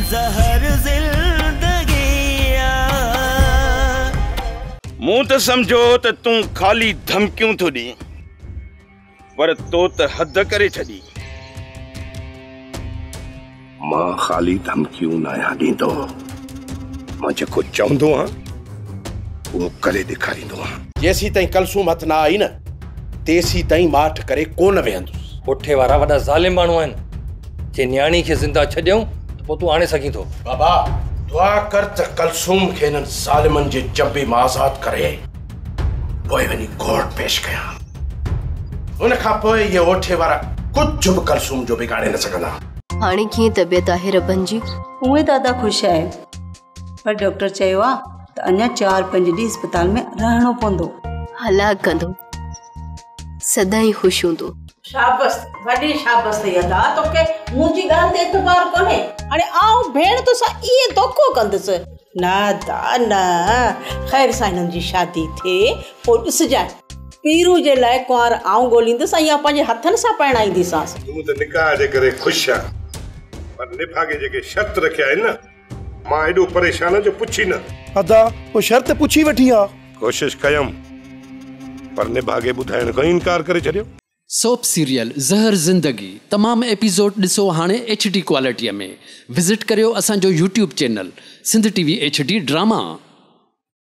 ज़हर ज़िंदगी आ। मूं त सम्झो त तूं ख़ाली धमकियूं थो ॾियें, पर तो त हद करे छॾी। मां ख़ाली धमकियूं न आहियां ॾींदो, मां जेको चवंदो आहियां उहो करे ॾेखारींदो आहियां। जेसीं ताईं कलसूम हथ न आई न, तेसीं ताईं माठ करे कोन वेहंदुसि। ओठे वारा वॾा ज़ालिम माण्हू आहिनि, जे नियाणी खे ज़िंदा छॾियऊं त पोइ तूं आणे सघीं थो। बाबा दुआ कर त कलसूम खे हिननि ज़ालिमनि जे चंबे मां आज़ाद करे पोइ वञी कोर्ट पेश कयां। उन खां पोइ इहे ओठे वारा कुझु बि कलसूम जो बिगाड़े न सघंदा। हाणे कीअं तबियत आहे रबन जी? उहे दादा ख़ुशि आहे, पर डॉक्टर चयो आहे त अञा 4-5 ॾींहं अस्पताल में रहणो पवंदो। हलाक कंदो, सदाईं ख़ुशि हूंदो। शाबाश, वॾी शाबाश अथई अदा, तोखे मुंहिंजी ॻाल्हि ते एतबार कोन्हे। हाणे आउं भेण तोसां ईअं धोखो कंदुसि। न अदा न, ख़ैर सां हिननि जी शादी थिए पोइ ॾिसजांइ। पीरू जे लाइ कुंवार आउं ॻोल्हींदुसि ऐं इहा पंहिंजे हथनि सां परणाईंदीसांसि। तूं त निकाह जे करे ख़ुशि आहीं, पर निभागे जेके शर्त रखिया आहिनि न, मां एॾो परेशान आहियां जो पुछी न। अदा उहो शर्त पुछी वठी आहे। कोशिश कयमि, पर निभागे ॿुधाइण खां इनकार करे छॾियो। सोप सीरियल ज़हर ज़िंदगी तमाम एपिसोड ॾिसो हाणे एच डी क्वालिटीअ में। विज़िट करियो असांजो YouTube channel Sindh TV H D drama.